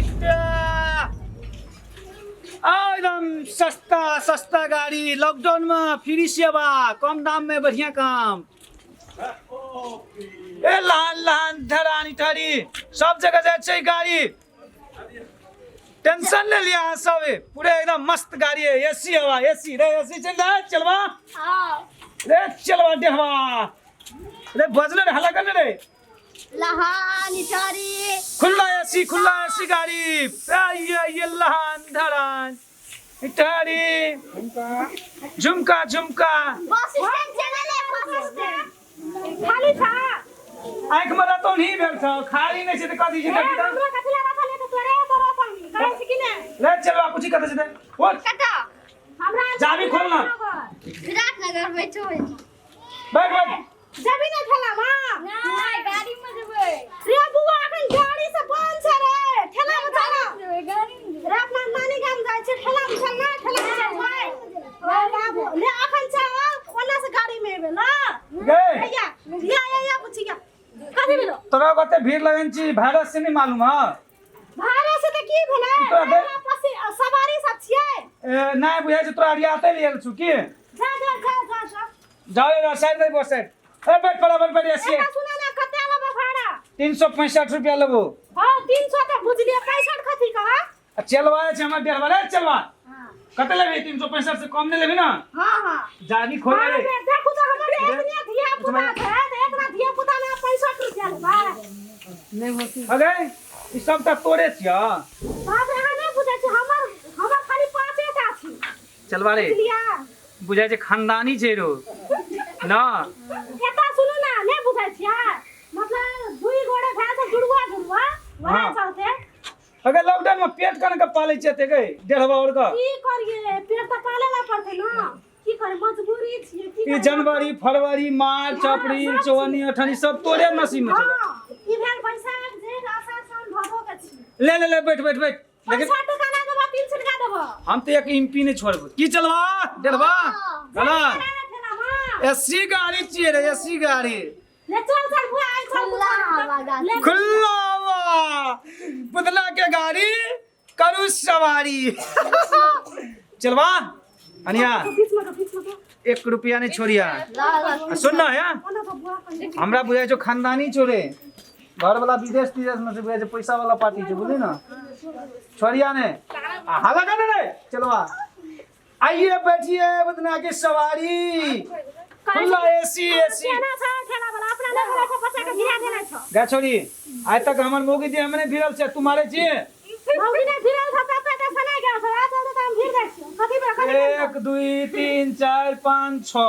भिट्टा एकदम सस्ता सस्ता गाड़ी लॉकडाउन में फ्री सेवा कम दाम में बढ़िया काम ए लहान लहान धरानी ठरी सब जगह जाइ छै गाड़ी टेंशन ले लिया अहाँ सब पूरे एकदम मस्त गाड़ी है एसी हवा एसी रे एसी चल रहा चलवा रे चलवा देहवा रे बजले रे हल्ला करने रे लहान इटारी खुला एसी खुला एसी गाड़ी ये ये लहान धरान इटारी झुमका झुमका बस स्टैंड चले ले बस स्टैंड खाली छा आँख में रतौन ही भेल छौ खाली नहि छै तऽ कथी छै ए, देखी तऽ हमरा कथी लगा खाली तऽ तोरे तोरा पानी करै छी कि नै ले चलवा पूछी कतऽ छै ते ओठ कतऽ हमरा चाबी खोल ना। विराटनगर बैठो बैठ बैठ जबी ना ठेला मा नहीं गाड़ी में जेबै रे बुआ अखन गाड़ी से बंद छै रे ठेला में चल जेबै गाड़ी में रे अपना नानी गाम जाइ छै ठेला में चल ना ठेला में चल भाई ओ बाबू ले अखन चल ओना से गाड़ी में एबे ना गे भैया या या या पूछी क्या कथी भेलो तोरा कते भीड़ लगन छी वायरस से नहीं मालूम है भाड़ा से तऽ की भेलै तोरा दे- हमरा पसी सवारी सब छियै ए, नहि बुझाइ छै तोरा अरियाते लेल छु की जा जा जा जा जा जाओ रे साइड दे बस साइड ए बैठ बराबर बैठ ऐसे एका सुना ना कते लेबै भाड़ा 365 रुपया लेबो हाँ 300 तऽ बुझलियै 65 कथी कहा आ चलवा छै हमर डेढ़वा रे चलवा कते लेबी 365 से कम नहीं लेबी ना हाँ हाँ जानी खोले रे अरे देखू तऽ हमर एतने धिया पुता छै तऽ एतना धिया पुता में 65 रुपया लेबै अगे ई सब तऽ तोरे छिय बाप रे अहाँ नहि बुझै छी हमर हमर खाली पाँचे टा छी चलवा रे बुझलियै बुझाइ छै खानदानी छै रो ना एतऽ सुनू ना नहि बुझै छियै मतलब दुई गोड़े भए छै जुड़ुआ जुड़ुआ वएह हाँ। चलते अगर लॉकडाउन में पेट कन के पालै छियै ते गई डेढ़वा और का की करिए पेट तऽ पाले ला पड़तै ना की करे मजबूरी छियै की ई करियै? जनवरी फरवरी मार्च हाँ, अप्रैल सब चौवनी अठन्नी सब तोरे नसीब में छै हाँ ई भेल बैसाख जेठ आषाढ़ सावन भादो के छी ले ले ले बैठ बैठ बैठ लेकिन पैसा टका ना देबो 300 टका देबो हम तो एक एमपी नहीं छोड़बो की चलवा डेढ़वा गला एसी गाड़ी छियै रे एसी गाड़ी ले चल चल बुआ आई चल खुला हवा गाड़ी। ले खुला हवा पुतला के गाड़ी करू सवारी चलवा अनिया बीच में बीच में एक रुपया नहीं छोड़िया ला सुन ना है ओना तो बुआ कन हमरा बुझाइ छौ खानदानी छोड़े घर वाला विदेश तिदेश में से बुझाइ छै पैसा वाला पार्टी छै बुझली ना छोड़िया ने आ हाला कर रे चलवा आइए बैठिए बदना के सवारी खुला एसी एसी केना छ ठेला वाला अपना नहीं बोला छ बच्चा के भिड़ा देना छ गा छोड़ी आइ तक हमर मौगी जे हमने भिड़ल छै तू मारे छियै मौगी नहीं भिड़ल छ तब तक ऐसा नहीं गेल छ आ चल त हम भिड़ जाइ छियौ कथी बेर कथी बेर 1 2 3 4 5 6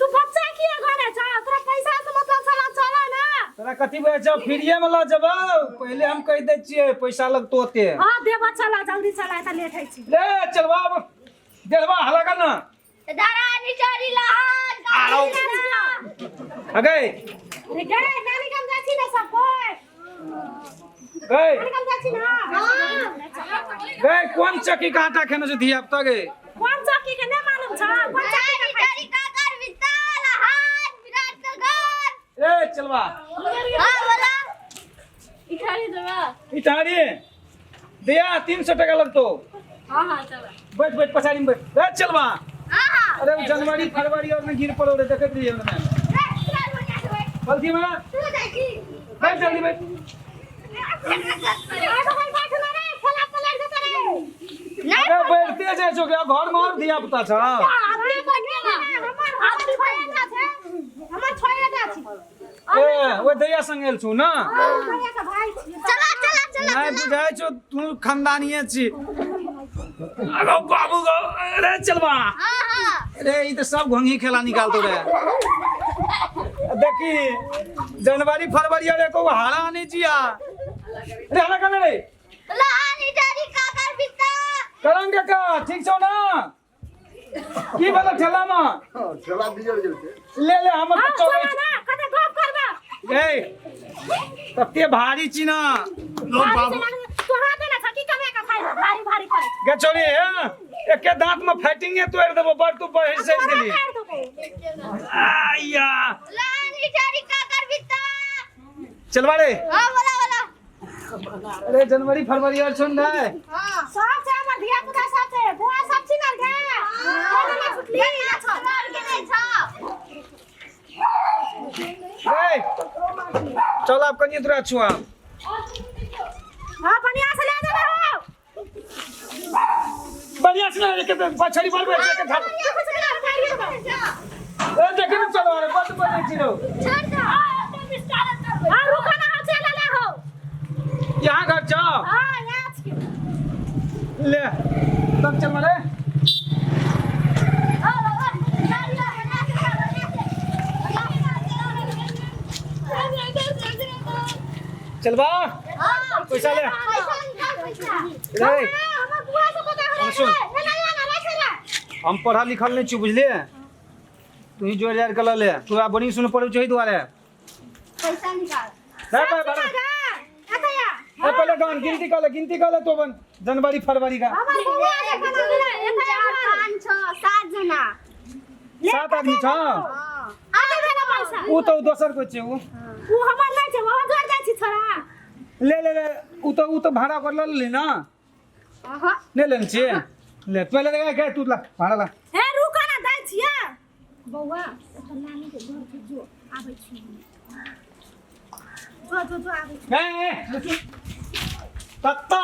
तू बच्चा किया घरे छ तोरा पैसा से मतलब चला चला ना तोरा कथी बुझाइ छौ फ्रीए में लऽ जेबौ पहिले हम कहि दै छियै पैसा लगतो ओते हां देबा चला जल्दी चला त लेट होइ छी ले चलवा अब डेढ़वा हला कर ना धरा निचोरी लहान आरो। अगे रे गे नानी गाम जाइ छी ना सब कोइ गए नानी गाम जाइ छी ना गए कोन चक्की के आटा खेने छै धिया पुता गे कोन चक्की के नहीं मालूम छ कोन चक्की के खाइ निचोरी काकर बिता लहान विराटनगर ए चलवा हां बोला इठारी देबा इटारी दिया 300 टका लगतो हां हां चला बैठ बैठ पछाड़ी में बैठ ए चलवा हां हां अरे उ जनवरी फरवरी और में गिर पड़ो रे देखत रहिए ओने ए चल बढ़िया से बैठ गलती में तू जाइ छी बैठ जल्दी बैठ आगो भाई बैठ ना रे ठेला पलट देता रे अरे बैठते जाय छौ घर में और धिया पुता छ अपने हमर हमर छोएटा छै हमर छोएटा छी ए ओ दैया संग आयल छु ना भैया के भाई छी चला चला चला नहीं बुझाइ छौ तू खानदानिये छी अरे बाबू गो अरे चलबा हां हां अरे ई तऽ सब घोंघी खेला निकालतो रे देखी जनवरी फरवरी अरे को हारा नहीं जिया रे हला कने रे लहान इटारी काकर बिता करंग काका ठीक छौ ना की भेलो ठेला में ठेला बिगड़ गेल छै ले ले हमर हां तऽ चौबै चला ना कते गप करबा ए तते भारी छी ना लो बाबू तोहरा देना छ की कमे का खाइ भारी भारी करे गे छोरी हे एके दांत में फाइटिंग तोड़ देबो बड़ तू बहिर से तोरा गेली काट देबो आया लहान इटारी काकर बिता चलवा रे हां बोला बोला अरे जनवरी फरवरी और सुन रे। हां, सब छै हमर धिया पुता, सब छै बुआ, सब चिनल गे। कोना ना छुटली ना छ के नहि छौ। ए चल आब कनिए दूर छु आब। हां, बढ़िया से ले जेबे हो। बढ़िया से ले के पछड़ी पर बैठ के था। ए देखी न चलो रे, बड बजै छी रो। छोड़ दो। हां, रुको ना, हम चल ले हो। यहाँ घर जाओ। हां, यहाँ छी। ले तब चल मरे। चलबा पैसा ले। रे हमर बुआ से पता हम करे। सुन। एना एना राखे रे। हम पढ़ा लिखल नहीं छी बुझलिए, तू ही जोड़ जाड़ के ल ले, तोरा बड़ी सुन पड़ै छै दुआरे। पैसा निकाल। रे भाई, एतया। ए पहले गन गिनती कर ले, गिनती कर ले तो अपन जनवरी फरवरी का। हमर बुआ के खाना मिले एतया। 4 5 6 7 जना। 7 आदमी छ। आते देना पैसा। ऊ तो दोसर को छै ऊ। ऊ हमर नहीं छै, वहाँ जोड़ जाइ छी छोरा। ले ले ले, ऊ तो भाड़ा कर ल ले ना। नहीं लेने छी ले पहले ले के तू ला भाड़ा ला। हे रुको ना, दै छियै बौआ, एतऽ नानी के घर छै, जो आबै छी, जो जो जो आबै छी। ए ए तत्ता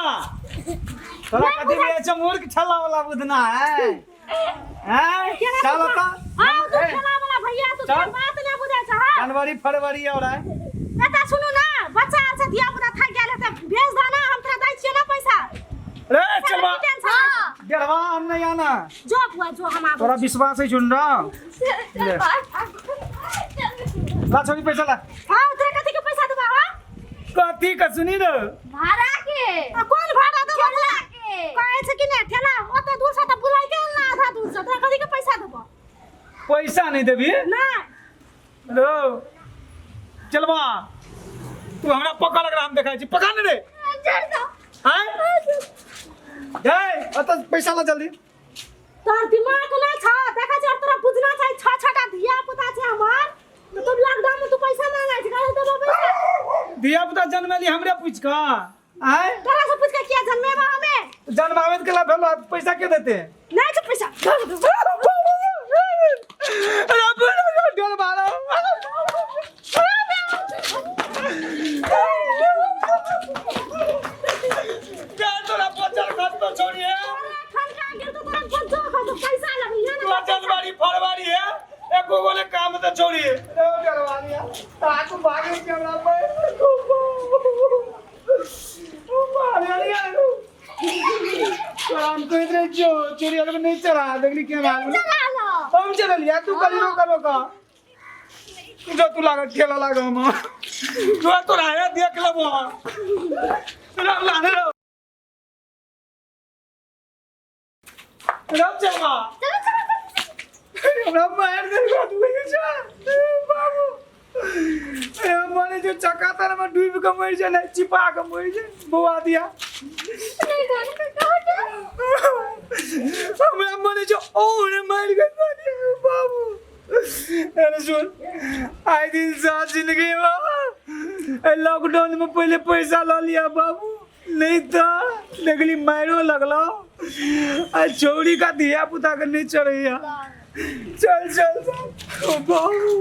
तोरा कथी बुझाइ छौ मूर्ख छला वाला बुधना है हैं? चल त। हाँ, तू ए, ठेला वाला भैया तू। चल। बात नहीं बुझै छ। हाँ। जनवरी फरवरी और है। एतऽ सुनू ना, बच्चा आर से धिया पुता थाकि गेल हेतै, भेज दऽ ना, हम तोरा दै छियै ना पैसा। रे चलबा। की टेंशन? डेढ़वा हम नहीं आना। जो बुआ जो, हम आबै। तोरा विश्वास है चुन रहा ले। ला छोरी पैसा ला। हाँ, तोरा कथी के पैसा देबा? हाँ। कथी का सुनी न। भाड़ा के। आ कोन भाड़ा देबा? ठेला के। कहै छै कि नहि ठेला ओते दूर से तऽ बुलाइ के ना आधा दूर से, तोरा कथी के पैसा देबो? पैसा नहीं देबी? नहि। रो चलबा, तू हमरा पकड़ लग हम देखै छी, पकड़ ने रे। छोड़ दो। आय ए अत पैसा ला जल्दी। तोहर दिमाग नहि छ, देखै छ तोरा बुझना छै, छ छटा धिया पुता छै हमर, तऽ तू लॉकडाउन में तू पैसा मांगै छै, कहे देबो पैसा? धिया पुता जन्मेली हमरे पूछ क आय? तोरा से पूछ के किया जन्मेबा हमे? जन्माबे के ला भेलो, पैसा के देते? नहि छै पैसा। अरे डर मारो। जा तोरा बच्चा खात तो छोड़िए। ठनका गेल तऽ तोरा बच्चो खा पैसा लगलिए तोरा जनवरी फरवरी है एको गोले काम तो छोड़िए। रे डरवानिया ताकू भागे के हमरा पे मारे यार। तोरा हम कहैत रहे छियौ चोरी में नहीं चढ़ा, देखली के मार। चला लो। हम चललिया, तू करी रोका रोका जो तू लागल ठेला लागल हम जो तोरा है देख लेबो राम लाने रो राम चलवा। चलो चलो चलो। हमरा मार दे तू छै बाबू, ए मने जो चक्का तर में डूब के मर जाए नहीं चिपा के मर जाए बौआ दिया। नहीं जाने का। हमरा मने जो और मर गए बाबू। अरे सुन, आइ दिन सा जिंदगी में लॉकडाउन में पहले पैसा ल लिया बाबू, नहीं तो देखली मारो लगलो आ छौड़ी का धिया पुता के नहीं चढ़ैया। चल चल चल ओ बाबू,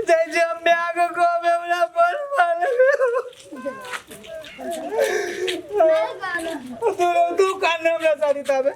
जय जय म्या के कहबे हमरा बड़ मारे। तू तू कान हमरा साड़ी ताबे।